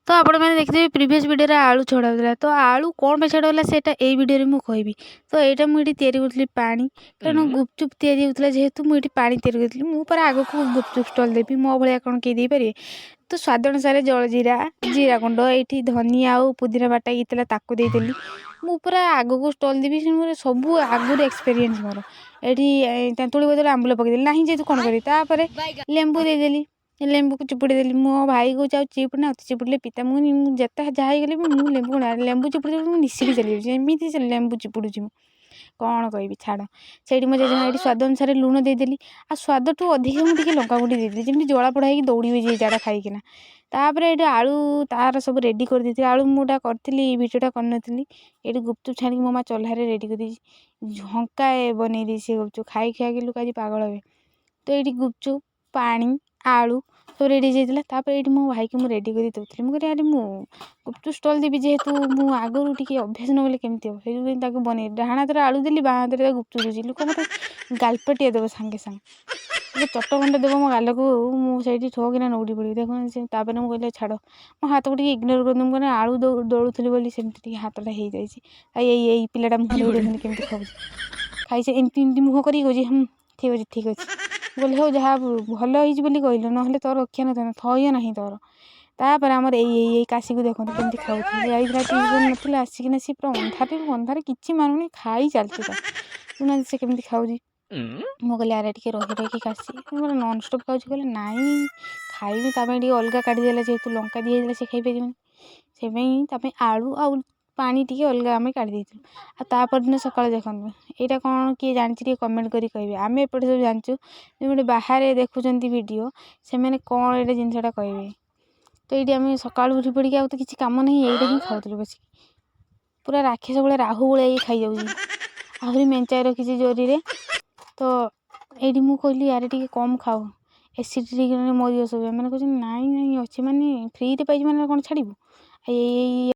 ତ ଆପଣମାନେ ଦେଖିଥିବେ, ପ୍ରିଭିୟସ୍ ଭିଡ଼ିଓରେ ଆଳୁ ଛଡ଼ା ହେଉଥିଲା। ତ ଆଳୁ କ'ଣ ପାଇଁ ଛଡ଼ା ହେଲା, ସେଇଟା ଏଇ ଭିଡ଼ିଓରେ ମୁଁ କହିବି। ତ ଏଇଟା ମୁଁ ଏଇଠି ତିଆରି କରୁଥିଲି ପାଣି, କାରଣ ଗୁପଚୁପ୍ ତିଆରି ହେଉଥିଲା ଯେହେତୁ ମୁଁ ଏଇଠି ପାଣି ତିଆରି କରିଥିଲି। ମୁଁ ପରା ଆଗକୁ ଗୁପଚୁପ୍ ଷ୍ଟଲ୍ ଦେବି, ମୋ ଭଳିଆ କ'ଣ କେହି ଦେଇପାରିବେ? ତ ସ୍ୱାଦ ଅନୁସାରେ ଜଳଜିରା, ଜିରା ଗୁଣ୍ଡ, ଏଇଠି ଧନିଆ ଆଉ ପୁଦିନା ବାଟା ହେଇଥିଲା, ତାକୁ ଦେଇଦେଲି। ମୁଁ ପୁରା ଆଗକୁ ଷ୍ଟଲ୍ ଦେବି, ସେ ମୋର ସବୁ ଆଗରୁ ଏକ୍ସପେରିଏନ୍ସ ମୋର। ଏଇଠି ତେନ୍ତୁଳି ବଦଳରେ ଆମ୍ବୁଲ ପକେଇଦେଲି, ନାହିଁ ଯେହେତୁ କ'ଣ କରିବି? ତାପରେ ଲେମ୍ବୁ ଦେଇଦେଲି, ଲେମ୍ବୁକୁ ଚିପୁଡ଼ି ଦେଲି। ମୋ ଭାଇ କହୁଛି, "ଆଉ ଚିପୁଡ଼ନା, ଅତି ଚିପୁଡ଼ିଲେ ପିତା।" ମୁଁ କହିଲି, ମୁଁ ଯେତେ ଯାହା ହେଇଗଲେ ବି ମୁଁ ଲେମ୍ବୁ ଲେମ୍ବୁ ଚିପୁଡ଼ି ମୁଁ ନିଶିକି ଚାଲିଯାଉଛି, ଏମିତି ସେ ଲେମ୍ବୁ ଚିପୁଡ଼ୁଛି, ମୁଁ କ'ଣ କହିବି ଛାଡ଼। ସେଇଠି ମୋ ଜେଜେମା, ଏଇଠି ସ୍ୱାଦ ଅନୁସାରେ ଲୁଣ ଦେଇଦେଲି ଆଉ ସ୍ୱାଦଠୁ ଅଧିକ ମୁଁ ଟିକେ ଲଙ୍କା ଗୁଣ୍ଡ ଦେଇଦେଲି, ଯେମିତି ଜଳାପୋଡ଼ା ହେଇକି ଦୌଡ଼ିବେ ଯିଏ ଯାଟା ଖାଇକିନା। ତାପରେ ଏଇଠି ଆଳୁ ତାର ସବୁ ରେଡ଼ି କରିଦେଇଥିଲି। ଆଳୁ ମୁଁ ଟା କରିଥିଲି, ଭିଡ଼ିଓଟା କରିନଥିଲି। ଏଇଠି ଗୁପଚୁପ୍ ଛାଣିକି ମୋ ମା ଚହ୍ଲାରେ ରେଡ଼ି କରିଦେଇଛି, ଝଙ୍କାଏ ବନେଇ ଦେଇଛି ସେ ଗୁପଚୁପ୍। ଖାଇ ଖାଇକି ଲୋକ ଆଜି ପାଗଳ ହେବେ। ତ ଏଇଠି ଗୁପଚୁପ୍, ପାଣି, ଆଳୁ ସବୁ ରେଡ଼ି ହେଇଯାଇଥିଲା। ତାପରେ ଏଇଠି ମୋ ଭାଇକି ମୁଁ ରେଡ଼ି କରି ଦେଉଥିଲି। ମୁଁ କହିଲି, ଆରେ ମୁଁ ଗୁପଚୁପ୍ ଷ୍ଟଲ୍ ଦେବି ଯେହେତୁ, ମୁଁ ଆଗରୁ ଟିକେ ଅଭ୍ୟାସ ନଗଲେ କେମିତି ହେବ? ସେଇଥିପାଇଁ ତାକୁ ବନେଇ ଡାହାଣ ହାତରେ ଆଳୁ ଦେଲି, ବାଁ ହାତରେ ତାକୁ ଗୁପଚୁପ୍ ଦେଉଛି। ଲୋକ ମୋତେ ଗାଲପାଟିଆ ଦେବ, ସାଙ୍ଗେ ସାଙ୍ଗେ ଟିକେ ଚଟ ଖଣ୍ଡେ ଦେବ ମୋ ଗାଲକୁ, ମୁଁ ସେଇଠି ଠୋକିନା ନଉଟି ପଡ଼ିବି। ଦେଖୁନାହାନ୍ତି ସେ। ତାପରେ ମୁଁ କହିଲି, ଛାଡ଼, ମୋ ହାତକୁ ଟିକେ ଇଗ୍ନୋର କରିଦିଅ। ମୁଁ କହିଲି, ଆଳୁ ଦଳୁଥିଲି ବୋଲି ସେମିତି ଟିକେ ହାତଟା ହେଇଯାଇଛି। ଆଉ ଏଇ ଏଇ ପିଲାଟା ମୁହଁଟାକୁ ଦେଖନ୍ତୁ କେମିତି ଖାଉଛି। ଖାଇ ସେ ଏମିତି ଏମିତି ମୁହଁ କରିକି କହୁଛି, "ହୁଁ, ଠିକ୍ ଅଛି, ଠିକ୍ ଅଛି।" ମୁଁ କହିଲି, ହଉ, ଯାହା ଭଲ ହେଇଛି ବୋଲି କହିଲୁ, ନହେଲେ ତୋର ରକ୍ଷା ନଥାନ୍ତା, ଥୟ ନାହିଁ ତୋର। ତାପରେ ଆମର ଏଇ ଏଇ ଏଇ କାଶୀକୁ ଦେଖନ୍ତୁ କେମିତି ଖାଉଛି। ଯାଇଥିଲା ଟ୍ୟୁସନ୍, ନଥିଲା, ଆସିକିନା ସିଏ ପୁରା ଅନ୍ଧାରେ ଅନ୍ଧାରେ କିଛି ମାନୁନି, ଖାଇ ଚାଲିଛି। ତା ଦେଖୁନାହାନ୍ତି ସେ କେମିତି ଖାଉଛି। ମୁଁ କହିଲି, ଆରେ ଟିକେ ରହି ରହିକି କାଶି, ନନ୍ଷ୍ଟପ୍ ଖାଉଛି। କହିଲେ, ନାଇଁ, ଖାଇବି। ତା ପାଇଁ ଟିକେ ଅଲଗା କାଢ଼ିଦେଲା, ଯେହେତୁ ଲଙ୍କା ଦିଆହେଇଥିଲା, ସେ ଖାଇପାରିବନି। ସେଇପାଇଁ ତା ପାଇଁ ଆଳୁ ଆଉ ପାଣି ଟିକେ ଅଲଗା ଆମେ କାଢ଼ି ଦେଇଥିଲୁ। ଆଉ ତା ପରଦିନ ସକାଳେ ଦେଖନ୍ତୁ, ଏଇଟା କ'ଣ କିଏ ଜାଣିଛି ଟିକେ କମେଣ୍ଟ କରି କହିବେ। ଆମେ ଏପଟେ ସବୁ ଜାଣିଛୁ, ଯେଉଁମାନେ ବାହାରେ ଦେଖୁଛନ୍ତି ଭିଡ଼ିଓ, ସେମାନେ କ'ଣ ଏଇଟା ଜିନିଷଟା କହିବେ। ତ ଏଇଠି ଆମେ ସକାଳୁ ଉଠି ପଡ଼ିକି ଆଉ ତ କିଛି କାମ ନାହିଁ, ଏଇଟା ହିଁ ଖାଉଥିଲୁ ବସିକି। ପୁରା ରାକ୍ଷସ ଭଳିଆ, ରାହୁ ଭଳିଆ ଇଏ ଖାଇଯାଉଛି, ଆହୁରି ମେଞ୍ଚାଏ ରଖିଛି ଜରିରେ। ତ ଏଇଠି ମୁଁ କହିଲି, ଆରେ ଟିକେ କମ୍ ଖାଅ, ଏସିଡ଼ିଟି ହେଇକି ମରିବ ସବୁ। ଏମାନେ କହୁଛନ୍ତି, ନାଇଁ ନାଇଁ, ଅଛି ମାନେ, ଫ୍ରିରେ ପାଇଛି ମାନେ କ'ଣ ଛାଡ଼ିବୁ? ଆଉ ଏଇ ଏଇ